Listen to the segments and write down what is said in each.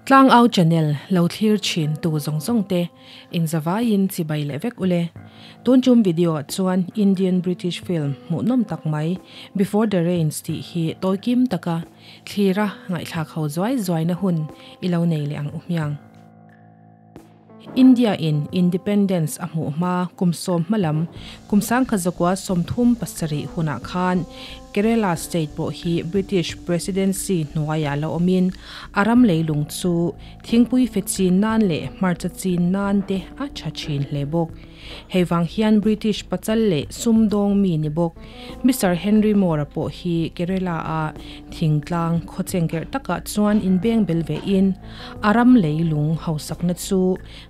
Tlangau channel lo thlir thin tu zawng zawng te inzavaiin chibai leh vek ule. Tun tum video ah chuan Indian British film hmuhnawm tak mai Before the Rains tih hi tawikim taka thlira ngaihthlak ho zuai zuaina hun i lo nei leh ang u hmiang. India in Independence a hmuh hma kum 10 hmalam kum 1937 hunah khan Kerala state pawh hi British Presidency hnuaiah la awmin a ram leilung chu thingpui fe chin nan leh hmarcha chin nan te a tha thin hle bawk. Hei vang hian British pachal leh sumdawng mi ni bawk Mister Henry Moore-a pawh hi Kerala-a thingtlang khawchengkerh takah chuan inbeng bel vein a ram leilung hausakna chu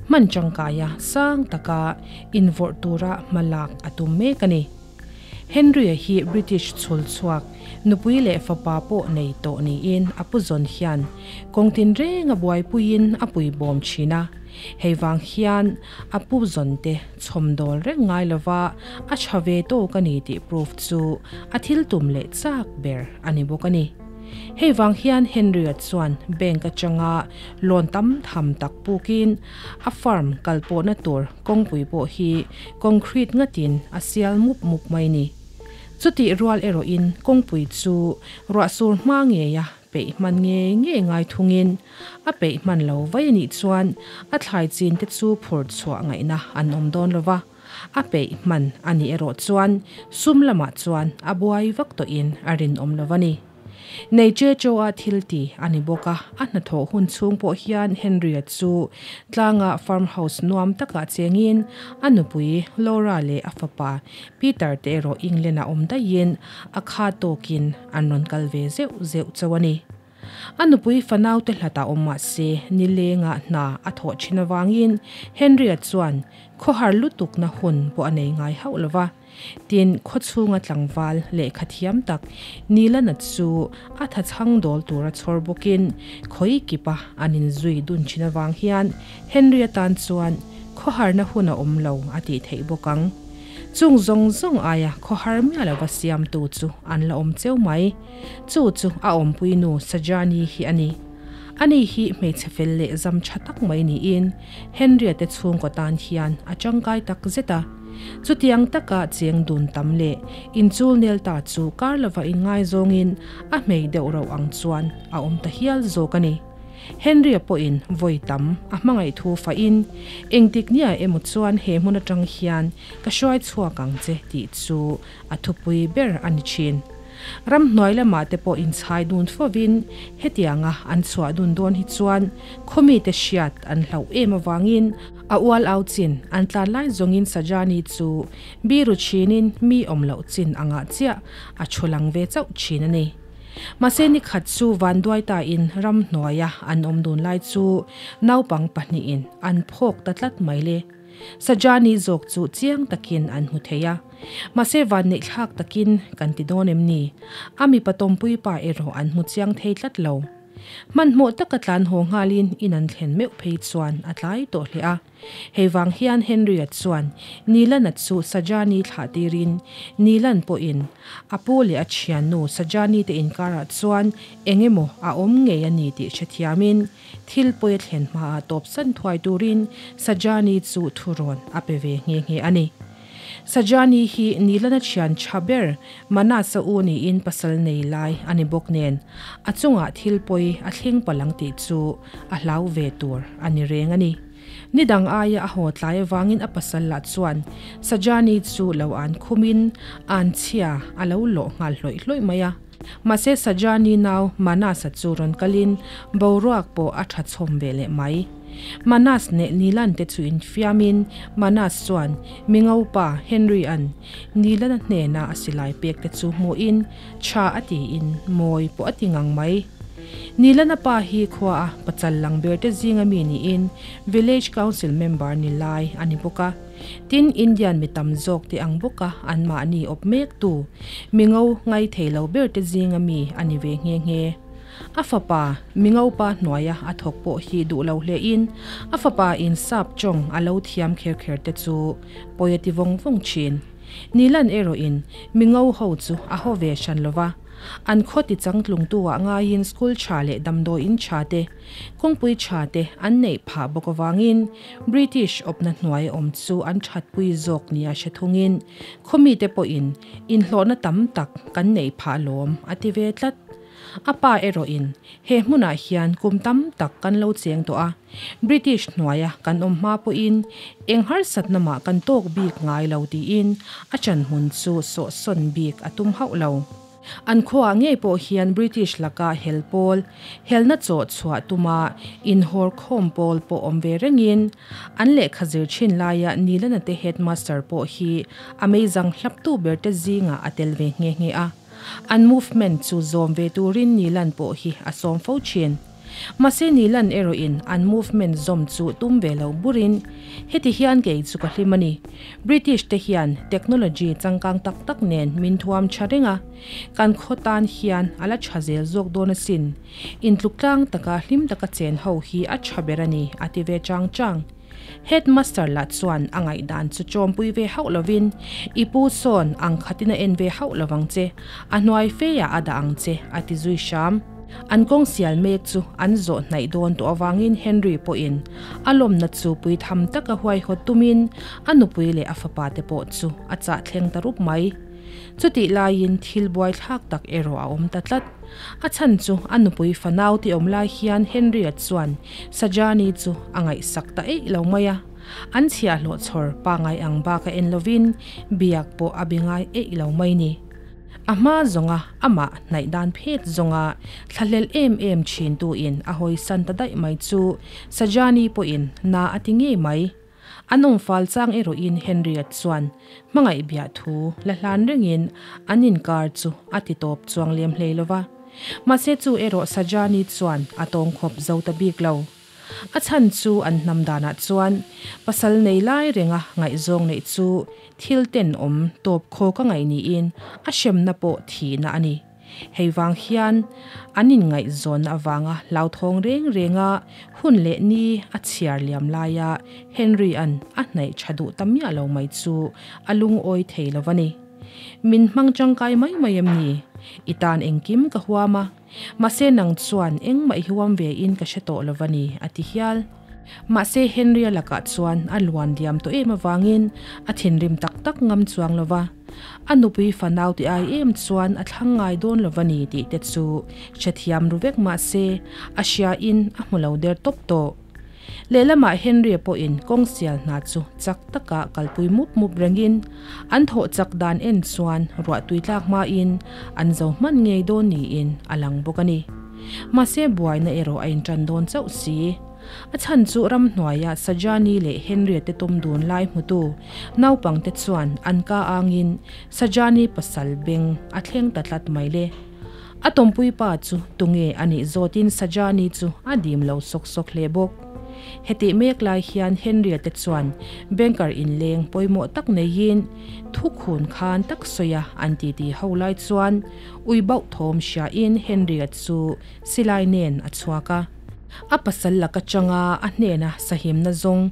hman tangkaia sang taka invawrh tura hma lak a tum mek a ni. Henry-a hi British chhul chhuak nupui leh fapa pawh nei tawh niin a pu zawn hian kawng tinreng a buaipuiin a puibawm thin a. Hei vang hian a pu zawn te chhawmdawl reng ngai lova a tha ve tawk a ni tih proof chu a thil tum leh chak ber a ni bawk a ni. Hei vang hian Henry-a chuan bank atanga loan tam tham tak pukin a farm kal pawhna tur kawngpui pawh hi concrete ngatin a sial mup mup mai ni. Chutih rual erawhin kawngpui chu ruah sur hma ngeia peih hman ngei ngei ngai thungin a peih hman lo vai a nih chuan a thlai chin te chu phur chhuah ngaihna an awm dawn lo va, a peih hman a nih erawh chuan sum lamah chuan a buai vak tawhin a rinawm lo va ni. Nei che chaw a thil ti a ni bawk a, a hnathawh hun chhung pawh hian Henry-a chu tlanga farm house nuam takah chengin a nupui Laura leh a fapa Peter te erawh England-ah awm daihin a kha tawkin an rawn kal ve zeuh zeuh chauh a ni. A nupui fanaute hlatah awm mah se nilengah hna a thawh thin avangin Henry-a chuan khawhar lutukna hun pawh a nei ngai hauh lo va. Tin, khawchhunga tlangval lehkha thiam tak Nilana chu a tha chhang dawl tura chhawr bawkin khawi kipa an inzui dun thin avang hian Henry-a tan chuan khawharna hun a awm lo a tih theih bawk ang. Chung zawng zawng aia khawhar miah lova siamtu chu an la awm cheu mai. Chu chu a awmpuinu Sajani hi a ni. Ani hi hmeichhe fel leh zam tha tak mai niin Henry-a te chhungkaw tan hian a tangkai tak zet a. Chutiang taka cheng dun tam leh inchul nel ta chu kar lova inngaizawngin a hmei deuh rauh ang chuan a awm ta hial zawk a ni. Henry-a pawhin vawi tam a hmangaih thu fahin, Engtik nia emaw chuan he hmun atang hian ka hruai chhuak ang che tih chu a thupui ber a ni thin. Ramhnuai lamah te pawh inchhai dun fovin hetianga an chhuah dun dawn hi chuan khawmite hriat an hlauh em avangin a ual au chin an tlan lai zawngin Sajani chu biru chhinin mi awm loh chin angah chiah a thu lang ve chauh thin a ni. Mahse nikhat chu vanduai tain ramhnuaia an awm dun lai chu naupang pahnihin an phawk ta tlat mai le. Sajani zawk chu chiang takin an hmu thei a. Mahse vanneih thlak takin kan ti dawn em ni? A mipa tawmpui pa erawh an hmu chiang thei tlat lo. Hmanhmawh taka tlan haw nghalin in an thlen meuh phei chuan a tlai tawh hle a. Hei vang hian Henry-a chuan Nilan-a chu Sajani thlah tirin Nilan pawhin a pu leh a thiannu Sajani te inkarah chuan eng emaw a awm ngei a ni tih hrethiamin Thil pawi a thlen hmaah tawpsan thuai turin Sajani chu thurawn a pe ve nghe nghe a ni. Sajani hi Nilana thian tha ber Manasa u niin pasal nei lai a ni bawk nen a chungah thil pawi a thleng palh ang tih chu a hlau ve tur a ni reng a ni. Ni dang aia a haw tlai avangin a pasal lah chuan Sajani chu lo an khumin an chhia a lo lawh nghal hlawih hlawih mai a. Mahse Sajani nau Manas-a chu rawn kalin boruak pawh a tha chhawm ve leh mai. Manas neh Nilan te chu infiamin Manas chuan mi ngopa Henry-a'n Nilan-a hnena a silai pek te chu hmuhin tha a tiin mawi pawh a ti ngang mai. Nilan-a pa hi khua a pachal lang ber te zinga mi niin Village Council member ni lai a ni bawk a. Tin, Indian mi tam zawk te ang bawka anmahni awp mek tu, mi ngo ngai thei lo ber te zinga mi a ni ve nghe nghe. A fapa, mi ngo pa hnuaia a thawk pawh hi duh lo hle in, a fapa in sap tawng a lo thiam kher kher te chu pawi a ti vawng vawng thin. Nilan erawh in mi ngo ho chu a haw ve hran lo va. An khaw ti changtlungtu ah ngaiin school tha leh damdawiin tha te, kawngpui tha te an neih phah bawk avangin British awpna hnuai awm chu an thatpui zawk nia hre thungin khawmite pawhin inhlawhna tam tak kan neih phah lawm a ti ve tlat. A pa erawhin he hmunah hian kum tam tak kan lo cheng tawh a, British hnuaia kan awm hma pawhin eng harsatna mah kan tawk bik ngai lo tiin a chanhmun chu sawhsawn bik a tum hauh lo. An khuaah ngei pawh hian British laka hel pawl, helna chawh chhuah tuma inhawr khawm pawl pawh awm ve rengin an lehkha zir thin laia Nilana te headmaster pawh hi a meizang hlaptu berte zingah a tel ve nghe nghe a. An movement chu zawm ve turin Nilan pawh hi a sawm fo thin. Mahse Nilan erawhin an movement zawm chu tum ve lo burin heti hian kei chu ka hlim a ni. British te hian technology changkang tak tak nen min thuam tha reng a, kan khaw tan hian a la tha zel zawk dawn asin. Intluk tlang taka hlim taka chen ho hi a tha ber a ni a ti ve chang chang. Headmaster lah chuan a ngaihdan chu chawmpui ve hauh lovin I pu sawn ang khatin a en ve hauh lovang che, a hnuai feiah a dah ang che a ti zui hram. An kawng sial mek chu an zawh hnaih dawn tawh avangin Henry pawhin a lawmna chu pui tham taka huaihawt tumin a nupui leh a fapa te pawh chu a chah thleng ta rup mai. Chutih laiin thil buaithlak tak erawh a awm ta tlat. A chhan chu a nupui fanau ti awm lai hian Henry-a chuan Sajani chu a ngaihsak ta eih lo mai a. An chhiahhlawh chhawr pangai ang bak a en lovin biak pawh a be ngai eih lo mai ni. A hma zawnga amah hnaih dan phet zawnga thlahlel em em thintuin a hawisan ta daih mai chu Sajani pawhin na a ti ngei mai. An awm fal chang erawhin Henry-a chuan hmangaih biah thu la hlan rengin an inkar chu a ti tawp chuang lem hlei lo va. Mahse chu erawh Sajani chuan a tawng khawp zo ta bik lo. A chhan chu an hnam danah chuan pasal nei lai renga ngaihzawng neih chu thil tenawm tawp khawk a ngaih niin a hremna pawh thihna a ni. Hei vang hian an inngaihzawnna avanga hlauthawng reng renga hun leh ni a chhiar liam laia Henry-a'n a hnaih tha duh ta miah lo mai chu a lungawi thei lo va ni. Min hmang tangkai mai mai em ni? I tan engkim ka huam a, mahse nang chuan engmah i huam ve in ka hre tawh lo va ni, a ti hial. Mahse Henry-a lakah chuan a luan diam tawh em avangin a thinrim tak tak ngam chuang lo va. A nupui fanau ti ai em chuan a thlang ngai dawn lo va ni tih te chu hrethiam ru vek mah se a hria in a hmu lo der tawp tawh. Lehlamah Henry-a pawhin kawng sial hna chu chak taka kalpui mup mup rengin an thawh chak dan en chuan ruahtui tlak hmain an zo hman ngei dawn niin a lang bawk a ni. Mahse buaina erawh a intan dawn chauh si. A chhan chu ramhnuaia Sajani leh Henry-a te tum dun lai hmutu naupangte chuan an ka angin Sajani pasal beng a thleng ta tlat mai le. A tawmpui pa chu tunge a nih zawtin Sajani chu a dim lo sawk sawk hle bawk. Hetih mek lai hian Henry-a te chuan banker inleng pawimawh tak neiin thukhun khan tak sawia an titi ho lai chuan ui bauh thawm hriain Henry-a chu silai nen a chhuak a. A pasal laka changa a hnena sahimna zawng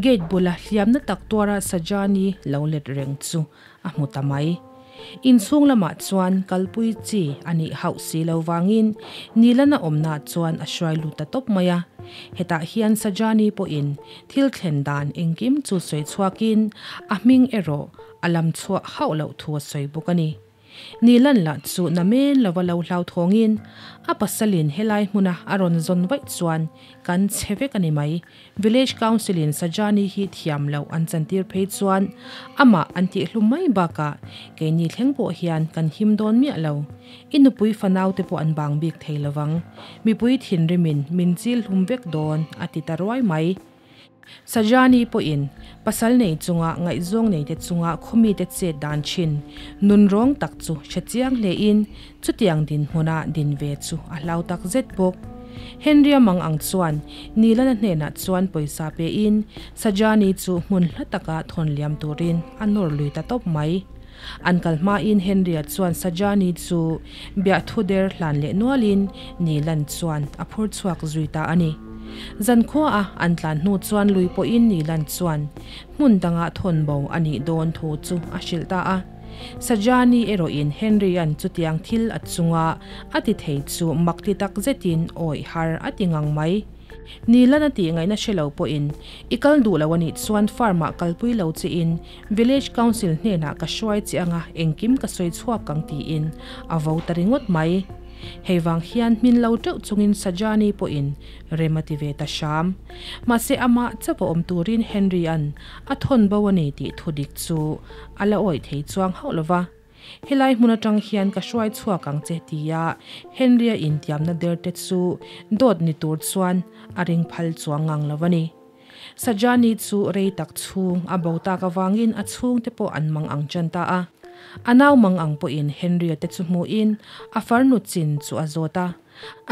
gate bula hliamna tak tuara Sajani lo let reng chu a hmu ta mai. Inchhung lamah chuan kalpui chi a nih hauh si lo vangin Nilana awmna chuan a hruai lut ta tawp mai a. Hetah hian Sajani pawhin thil thlen dan engkim chu sawi chhuakin a hming erawh a lam chhuah hauh loh thu a sawi bawk a ni. Nilan lah chu namen lova lo hlauthawngin a pasalin helai hmuna a rawn zawn vaih chuan kan chhe vek a ni mai. Village Council-in Sajani hi thiam loh an chantir phei chuan amah an tihhlum mai bakah keini thleng pawh hian kan him dawn miah lo. I nupui fanau te pawh an bang bik thei lovang. Mipui thinrimin min chil hlum vek dawn a ti ta ruai mai. Sajani pawhin pasal nei chunga ngaihzawng neite chunga khawmite chet dan thin nunrawng tak chu hre chiang hlein chutiang dinhmuna din ve chu a hlau tak zet bawk. Henry-a mang ang chuan Nilana hnenah chuan pawisa pein Sajani chu hmun hla taka thawn liam turin a nawr lui ta tawp mai. An kal hmain Henry-a chuan Sajani chu biahthu der hlan leh nualin Nilan chuan a phur chhuak zui ta a ni. Zankhuaah an tlan hnu chuan lui pawhin Nilan chuan hmun dangah thawn bo a nih dawn thu chu a hrilh ta a. Sajani erawhin Henry-a'n chutiang thil a chunga a ti thei chu mak ti tak zetin awih har a ti ngang mai. Nilan a tih ngaihna hre lo pawhin i kal duh lo a nih chuan farm-ah kalpui lo chiin Village Council hnenah ka hruai che anga engkim ka sawi chhuak ang tiin a vo ta ringawt mai. Hei vang hian hmin lo teuh chungin Sajani pawhin rem a ti ve ta hram. Mahse amah chauh a awm turin Henry-a'n a thawn bo a ni tih thu dik chu a la awih thei chuang hauh lo va. Helai hmun atang hian ka hruai chhuak ang che tia Henry-a intiamna der te chu dawt ni tur chuan a ring phal chuang ngang lo a ni. Sajani chu rei tak chhung a bo tak avangin a chhungte pawh an mang ang chan ta a. A nau mang ang pawhin Henry-a te chu hmuhin a farnu chin chu a zawt a.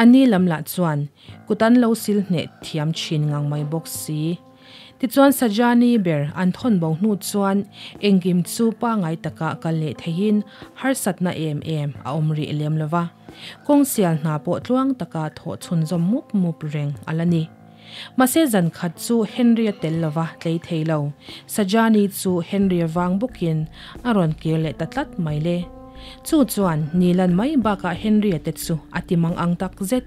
A ni lam lah chuan kut an lo sil hneh thiam thin ngang mai bawk si. Tichuan Sajani ber an thawn bo hnu chuan engkim chu pangai taka kal leh theihin harsatna em em a awm rih lem lo va. Kawng sial hna pawh tluang taka thawh chhunzawm mup mup reng a la ni. Mahse zan khat chu Henry-a tel lova tlei thei lo. Sajani chu Henry-a vang bawkin a rawn kir leh ta tlat mai le. Chu chuan Nilan mai bakah Henry-a te chu a ti mang ang tak zet.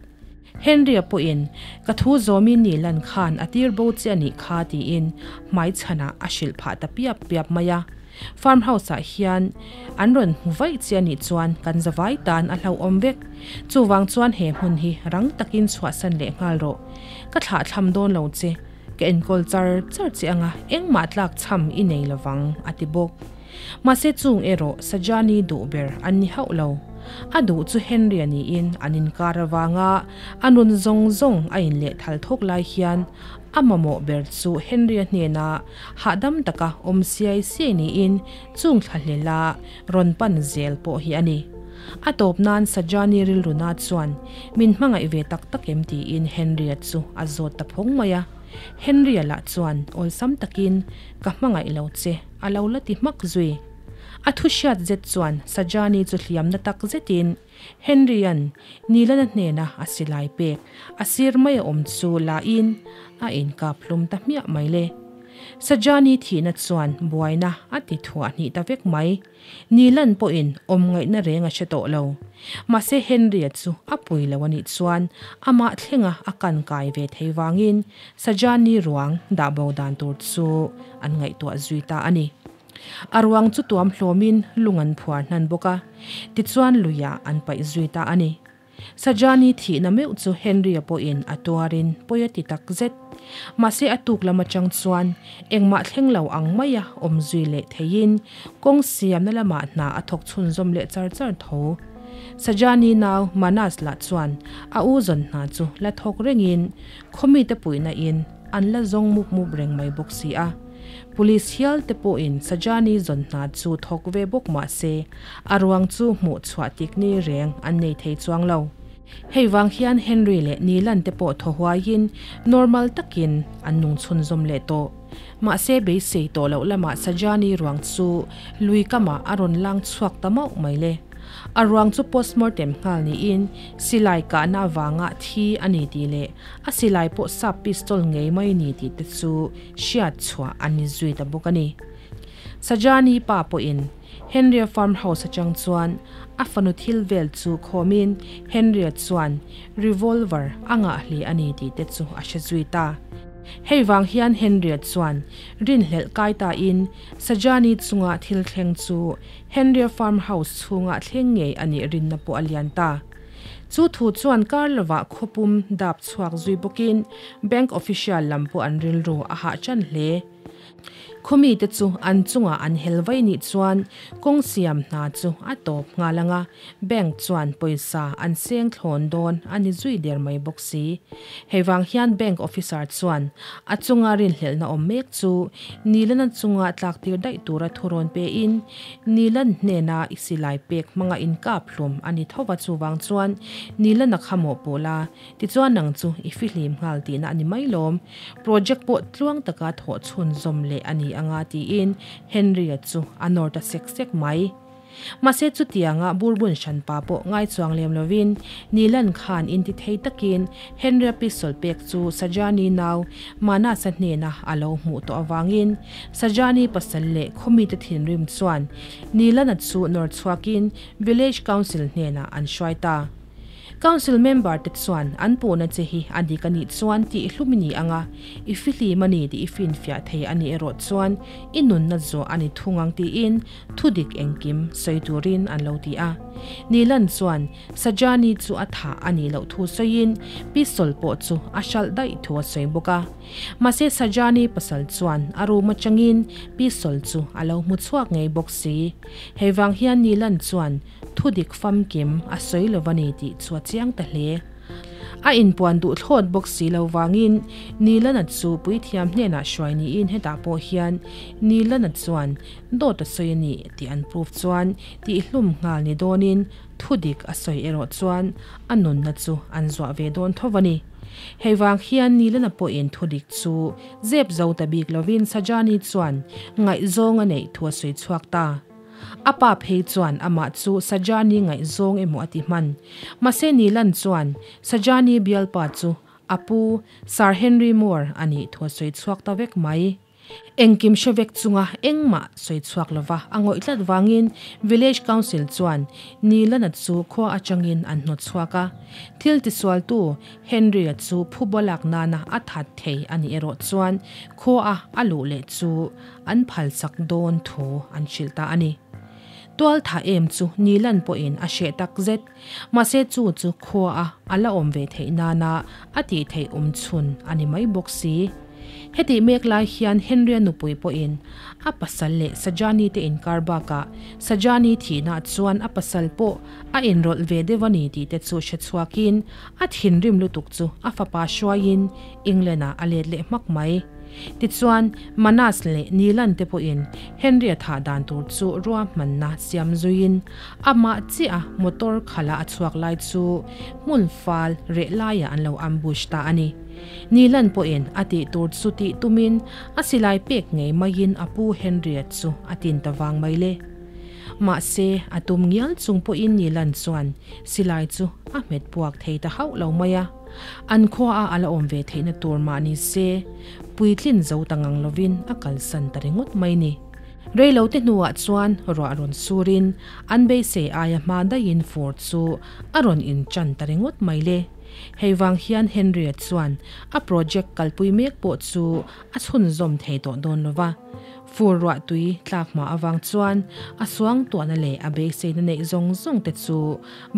Henry-a pawhin, Ka thu zawmi Nilan khan a tir bo che a nih kha tiin hmaichhanah a hrilh phah ta piap piap mai a. Farm house ah hian an rawn hmu vaih che a nih chuan kan zavai tan a hlauhawm vek. Chuvang chuan he hmun hi rang takin chhuahsan leh nghal rawh. Ka thlah thlam dawn lo che, ka enkawl char char che anga engmah tlak chham i nei lovang a ti bawk. Mahse chung erawh Sajani duh ber an ni hauh lo. A duh chu Henry-a niin an inkar avanga a nun zawng zawng a inlehthal thawk lai hian A mamawh ber chu Henry-a hnena hahdam taka awm siai siai niin chung thlahlela rawn pan zel pawh hi a ni. A tawp nan Sajani rilruna chuan min hmangaih ve tak tak em tiin Henry-a chu a zawt ta phawng mai a. Henry-a lah chuan awlsam takin ka hmangaih lo che a lo la ti hmak zui. A thu hriat zet chuan Sajani chu hliamna tak zetin Henry-a'n Nilana hnena a silai pek a sir mai a awm chu lahin a inkap hlum ta hmiah mai le. Sajani thihna chuan buaina a ti thuah hnih ta vek mai. Nilan pawhin awm ngaihna reng a hre tawh lo. Mahse Henry-a chu a pui lo a nih chuan amah thlenga a kan kai ve thei vangin Sajani ruang dah bo dan tur chu an ngaihtuah zui ta a ni. A ruang chu tuam hlawmin lung an phuar hnan bawk a, tichuan luiah an paih zui ta a ni. Sajani thihna meuh chu Henry-a pawhin a tuarin pawi a ti tak zet. Mahse a tuk lam atang chuan engmah thleng lo ang maia awm zui leh theiin kawng siamna lamah hna a thawk chhunzawm leh char char tho. Sajani nau Manas lah chuan a u zawn hna chu la thawk rengin khawmite puihna in an la zawng mup mup reng mai bawk si a. Police hial te pawhin Sajani zawn hna chu thawk ve bawk mah se, a ruang chu hmuh chhuah tik ni reng an nei thei chuang lo. Hei vang hian Henry leh Nilan te pawh thaw huaiin normal takin an nung chhunzawm leh tawh. Mahse beisei tawh loh lamah Sajani ruang chu lui kamah a rawn lang chhuak ta mauh mai le. A ruang chu postmortem nghal niin silai kahna avanga thi a ni tih leh a silai pawh sap pistol ngei mai ni tih te chu hriat chhuah an ni zui ta bawk a ni. Sajani pa pawhin Henry-a farm house atang chuan a fanu thil vel chu khawmin Henry-a chuan revolver a ngah hle a ni tih te chu a hre zui ta. Hei vang hian Henry-a chuan rinhlelh kai tain Sajani chunga thil thleng chu Henry-a farm house chhunga thleng ngei a nih rinna pawh a lian ta. Chu thu chuan kar lovah khawpum dap chhuak zui bawkin bank official lam pawh an rilru a hah tan hle. Khawmite chu an chungah an hel vai nih chuan kawng siam hna chu a tawp nghal ang a, bank chuan pawisa an seng thlawn dawn a ni zui der mai bawk si. Hei vang hian bank officer chuan a chunga rinhlelhna awm mek chu Nilana chunga tlak tir daih tura thu rawn pein Nilan hnena i silai pek hmanga inkap hlum a ni tho va chuvang chuan Nilana kha mawh pawh la tichuan nang chu i fihlim nghal tihna a ni mai lawm. Project pawh tluang taka thawh chhunzawm leh a ni anga tiin Henry-a chu a nawr ta sek sek mai. Mahse chutianga burbun hranpa pawh ngai chuang lem lovin Nilan khan intithei takin Henry-a pistol pek chu Sajani nau Manas-a hnena a lo hmuh tawh avangin Sajani pasal leh khawmite thinrim chuan Nilan-a chu nawr chhuakin Village Council hnenah an hruai ta. Council member te chuan an puhna che hi a dik a nih chuan tih hlum i ni ang a, i fihlim a ni tih i finfiah thei a nih erawh chuan i nunna zawh a ni thung ang tiin thudik engkim sawi turin an lo ti a. Nilan chuan Sajani chu a thah a nih loh thu sawiin pistol pawh chu a hralh daih thu a sawi bawk a. Mahse Sajani pasal chuan a room atangin pistol chu a lo hmu chhuak ngei bawk si. Hei vang hian Nilan chuan Thudik famkim a sawi lo va ni tih chu a chiang ta hle. A inpuan duh thlawt bawk si lo vangin Nilana chu puithiam hnenah hruai niin hetah pawh hian Nilana chuan dawt a sawi a ni tih an proof chuan tihhlum nghal ni dawnin thudik a sawi erawh chuan a nunna chu an zuah ve dawn tho va ni. Hei vang hian Nilana pawhin thudik chu zep zo ta bik lovin Sajani chuan ngaihzawng a neih thu a sawi chhuak ta. A pa phei chuan amah chu Sajani ngaihzawng emaw a ti hman. Mahse Nilan chuan Sajani bialpa chu a pu Sir Henry Moore a nih thu a sawi chhuak ta vek mai. Engkim hre vek chunga engmah sawi chhuak lova a ngawih tlat vangin Village Council chuan Nilana chu khua atangin an hnawt chhuak a. Thil tisualtu Henry-a chu phuba lak nana a that thei a nih erawh chuan khua a luh leh chu an phalsak dawn thu an hrilh ta a ni. Tual tha em chu Nilan pawhin a hreh tak zet. Mahse chu chu khua a a la awm ve theih nana a tih theih awm chhun a ni mai bawk si. Hetih mek lai hian Henry-a nupui pawhin a pasal leh Sajani te inkar bakah Sajani thihna chuan a pasal pawh a inrawlh ve deuh a ni tih te chu hre chhuakin a thinrim lutuk chu a fapa hruaiin England-ah a let leh hmak mai. Tichuan, Manas leh Nilan te pawhin Henry-a thah dan tur chu ruahmanna siam zuiin amah chiah a motor khala a chhuak lai chu hmun fal reh laiah an lo ambush ta a ni. Nilan pawhin a tih tur chu tih tumin a silai pek ngei maiin a pu Henry-a chu a tin ta vang mai le. Mahse, a tum ngial chung pawhin Nilan chuan silai chu a hmet puak thei ta hauh lo mai a. An khuaah a la awm ve theihna tur mah ni se, puitlin zo ta ngang lovin a kalsan ta ringawt mai ni. Reilote hnuah chuan ruah rawn surin an beisei aia hma daihin fur chu a rawn inchan ta ringawt mai le. Hei vang hian Henry-a chuan a project kalpui mek pawh chu a chhunzawm thei tawh dawn lo va. Fur ruah tui tlak hma avang chuan a suangtuahna leh a beiseina neih zawng zawng te chu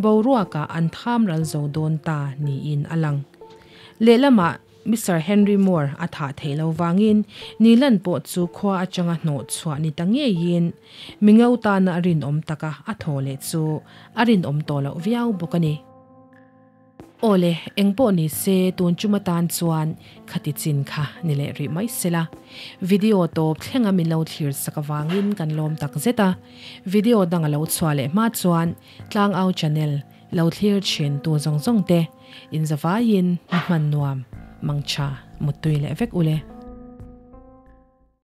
boruakah an tham ral zo dawn ta niin a lang. Lehlamah Mister Henry Moore a thah theih lo vangin Nilan pawh chu khua atanga hnawh chhuah ni ta ngeiin Mingo tana a rinawm taka a thaw leh chu a rinawm tawh loh viau bawk a ni. Awle, engpawh ni se tun chum atan chuan khati chin kha ni leh rih mai sela. Video tawp thlenga min lo thlir sak avangin kan lawm tak zet a. Video dang a lo chhuah leh hma chuan Tlangau channel lo thlir thin tu zawng zawng te inzavaiin ni hman nuam mangtha muttui leh vek ule.